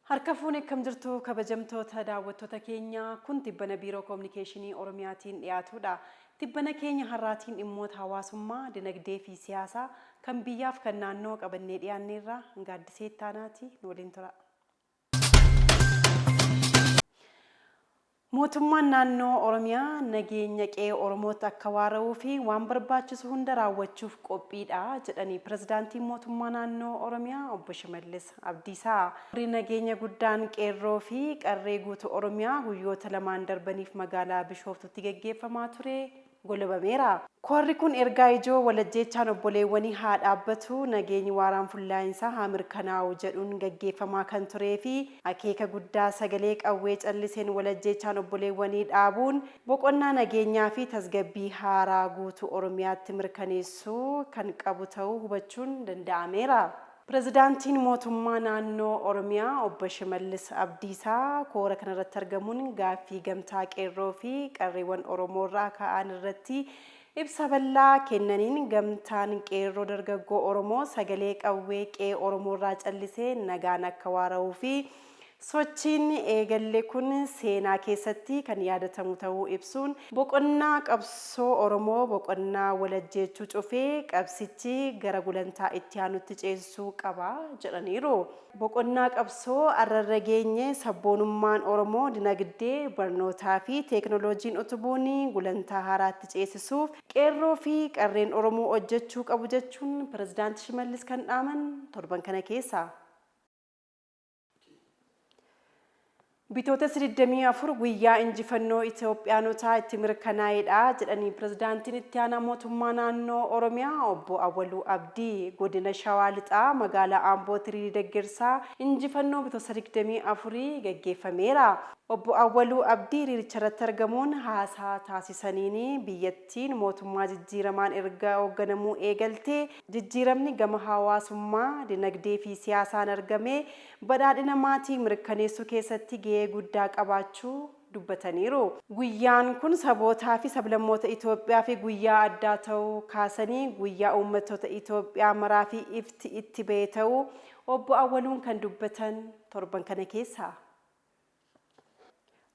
Harka fuune akkam jirtu kabajamtoota daawwattoota keenya? Kun tibbana Biiroo Kominikeeshinii Oromiyaatiin dhiyaatudha. Tibbana keenya har'aatiin dhimmoota hawaasummaa, dinagdee fi siyaasaa kan biyyaaf kan naannoo qabannee dhiyaanneerra. Gaaddisee Ittaanaati, nu waliin tura. Mootummaan Naannoo Oromiyaa nageenya qe'ee Oromootti akka waara'uu fi waan barbaachisu hunda raawwachuuf qophiidha jedhani Pirezidaantiin Mootummaa Naannoo Oromiyaa Obbo Shimallis Abdiisaa. Hiriirri nageenya guddaan qeerroo fi qarree guutuu Oromiyaa guyyoota lamaan darbaniif magaalaa Bishooftuutti gaggeeffamaa ture golabameera. Korri kun ergaa ijoo walajjeechaan obboleewwanii haa dhaabbatu, nageenyi waaraan fullaa'insaa haa mirkanaa'u jedhuun gaggeeffamaa kan tureefi akeeka guddaa sagalee qawwee calliseen walajjeechaan obboleewwanii dhaabuun boqonnaa nageenyaafi tasgabbii haaraa guutuu Oromiyaatti mirkaneessuu kan qabu ta'uu hubachuun danda'ameera. Pirezidaantiin Mootummaa Naannoo Oromiyaa Obbo Shimallis Abdiisaa koora kanarratti argamuun gaaffii Gamtaa Qeerroo fi Qarreewwan Oromoorraa ka'an irratti ibsa bal'aa kennaniin Gamtaan Qeerroo Dargaggoo Oromoo sagalee qawwee qe'ee Oromoorraa callisee nagaan akka waara'uu fi Sochiin eegalle kun seenaa keessatti kan yaadatamu ta'uu ibsuun, boqonnaa qabsoo Oromoo boqonnaa walajjeechuu cufee qabsichi gara gulantaa itti aanutti ceesisuu qaba jedhaniiru. Boqonnaa qabsoo har'a irra geenye sabboonummaan Oromoo dinagdee, barnootaa fi teeknooloojiin utubuun gulantaa haaraatti ceesisuuf qeerroo fi qarreen Oromoo hojjechuu qabu jechuun Pirezidaanti Shimallis kan dhaaman torban kana keessa. Bitootessi 24 guyyaa injifannoo Itoophiyaanotaa itti mirkanaa'edha jedhanii Pirezidaantiin Itti Aanaa Mootummaa Naannoo Oromiyaa Obbo Awwaluu Abdii. Godina Shawaa Lixaa Magaalaa Ambootti hiriirri deggersaa injifannoo Bitootessa 24 gaggeeffameera. Obbo Awwaluu Abdii hiriiricharratti argamuun haasaa taasisaniin biyyattiin mootummaa jijjiiramaan erga hoogganamuu eegaltee jijjiiramni gama hawaasummaa, dinagdee fi siyaasaan argame badhaadhina maatii mirkaneessuu keessatti gahee guddaa qabaachuu dubbataniiru. Guyyaan kun sabootaa fi sablammoota Itoophiyaafi guyyaa addaa ta'uu kaasanii, guyyaa uummattoota Itoophiyaa maraafi ifti itti bahe ta'uu Obbo Awwaluun kan dubbatan torban kana keessa.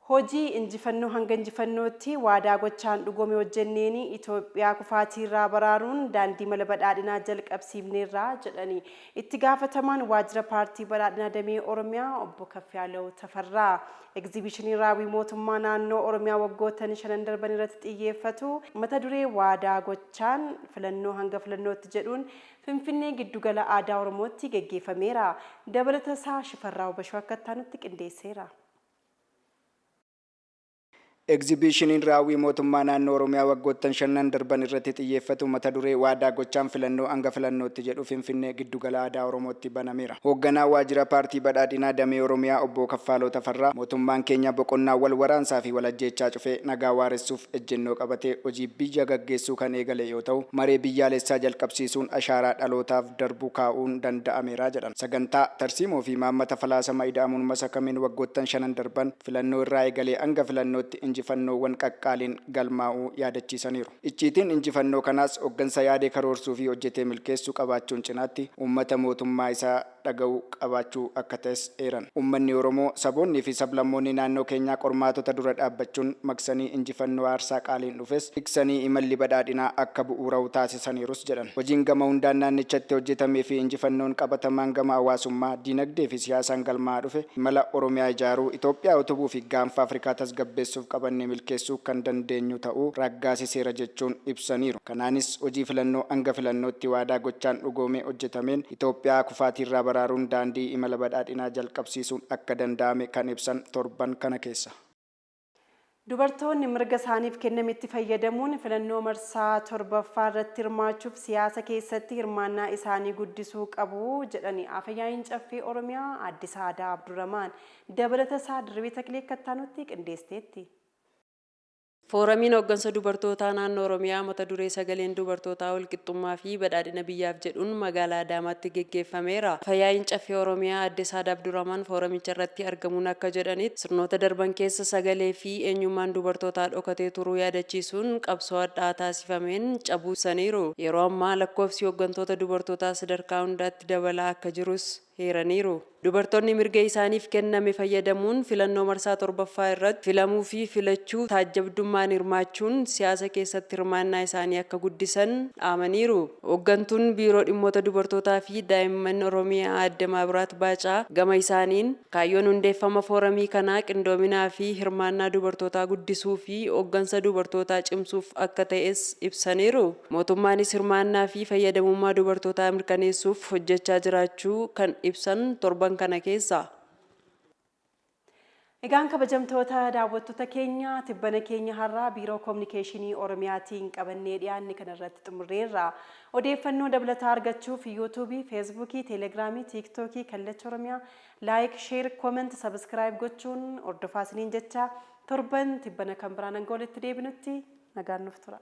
Hojii injifannoo hanga injifannootti waadaa gochaan dhugoome hojjenneen Itoophiyaa kufaatiirraa baraaruun daandii mala badhaadhinaa jalqabsiifneerra jedhani Itti Gaafatamaan Waajjira Paartii Badhaadhinaa Damee Oromiyaa Obbo Kaffiyaalew Tafarraa. Egzibiishinii raawwii mootummaa naannoo Oromiyaa waggoottan shanan darban irratti xiyyeeffatu mata duree waadaa gochaan filannoo hanga filannootti jedhuun Finfinnee Giddugala Aadaa Oromootti gaggeeffameera. Dabalatasaa Shifarraaw Bashoo akka itti aanutti qindeesseera. Egzibiishiniin raawwii mootummaa naannoo Oromiyaa waggoottan shannan darban irratti xiyyeeffatu mata duree Waadaa Gochaan Filannoo Hanga Filannootti jedhu Finfinnee Giddugala Aadaa Oromootti banameera. Hoogganaa Waajjira Paartii Badhaadhinaa Damee Oromiyaa Obbo Kaffaaloo Tafarraa, mootummaan keenya boqonnaa wal waraansaa fi wal ajjeechaa cufee nagaa waaressuuf ejjennoo qabatee hojii biyya gaggeessuu kan eegale yoo ta'u, maree biyyaalessaa jalqabsiisuun ashaaraa dhalootaaf darbu kaa'uun danda'ameera jedhan. Sagantaa, tarsiimoo fi imaammata falaasama ida'amuun masakameen waggoottan shanan darban filannoo irraa eegalee hanga filannootti injifannoowwan qaqqaaliin galmaa'uu yaadachiisaniiru. Icciitiin injifannoo kanaas hoggansa yaadee karoorsuu fi hojjetee milkeessu qabaachuun cinaatti uummata mootummaa isaa dhaga'u qabaachuu akka ta'es eeran. Uummanni Oromoo, saboonni fi sablammoonni naannoo keenyaa qormaatota dura dhaabbachuun maqsanii injifannoo aarsaa qaaliin dhufes tiksanii imalli badhaadhinaa akka bu'uura'u taasisaniirus jedhan. Hojiin gama hundaan naannichatti hojjetamee fi injifannoon qabatamaan gama hawaasummaa, diinagdee fi siyaasaan galmaa'aa dhufe imala Oromiyaa ijaaruu, Itoophiyaa utubuu fi Gaanfa Afrikaa tasgabbeessuuf qabanne milkeessuu kan dandeenyu ta'uu raggaasiseera jechuun ibsaniiru. Kanaanis hojii filannoo hanga filannootti waadaa gochaan dhugoomee hojjetameen Itoophiyaa kufaatiirraa baraaruun daandii imala badhaadhinaa jalqabsiisuun akka danda'ame kan ibsan torban kana keessa. Dubartoonni mirga isaaniif kennametti fayyadamuun filannoo marsaa 7ffaa irratti hirmaachuuf siyaasa keessatti hirmaannaa isaanii guddisuu qabu jedhani Afa-yaa'iin Caffee Oromiyaa Aadde Sa'aadaa Abdurramaan. Dabalata isaa Dirribee Taklee akka itti aanutti qindeesteetti. Fooramiin Hoggansa Dubartootaa Naannoo Oromiyaa mata duree Sagaleen Dubartootaa Walqixxummaa fi Badhaadhina Biyyaaf jedhuun Magaalaa Adaamaatti geggeeffameera. Afa-yaa'iin Caffee Oromiyaa Aadde Saadaa Abdurahmaan fooramicharratti argamuun akka jedhanitti, sirnoota darban keessa sagalee fi eenyummaan dubartootaa dhokatee turuu yaadachiisuun qabsoo hadhaa'aa taasifameen cabuu ibsaniiru. Yeroo ammaa lakkoofsi hoggantoota dubartootaa sadarkaa hundaatti dabalaa akka jirus. Heeraniiru. Dubartoonni mirga isaaniif kenname fayyadamuun filannoo marsaa 7ffaa irratti filamuu fi filachuu taajjabdummaan hirmaachuun siyaasa keessatti hirmaannaa isaanii akka guddisan dhaamaniiru. Hooggantuun Biiroo Dhimmoota Dubartootaa fi Daa'imman Oromiyaa Aadde Maabiraat Baacaa gama isaaniin, kaayyoon hundeeffama fooramii kanaa qindoominaa fi hirmaannaa dubartootaa guddisuu fi hooggansa dubartootaa cimsuuf akka ta'es ibsaniiru. Mootummaanis hirmaannaa fi fayyadamummaa dubartootaa mirkaneessuuf hojjechaa jiraachuu kan ibsan torban kana keessa. Egaan kabajamtoota daawwattoota keenya, tibbana keenya har'aa Biiroo Kominikeeshinii Oromiyaatiin qabannee dhiyaanne kanarratti xumurreerra. Odeeffannoo dabalataa argachuuf Yuutuubii, Feesbuukii, Teelegiraamii, Tiiktookii Kallacha Oromiyaa like, share, comment, subscribe gochuun hordofaa isiniin jecha, torban tibbana kan biraan hanga walitti deebinutti nagaan nuuf tura.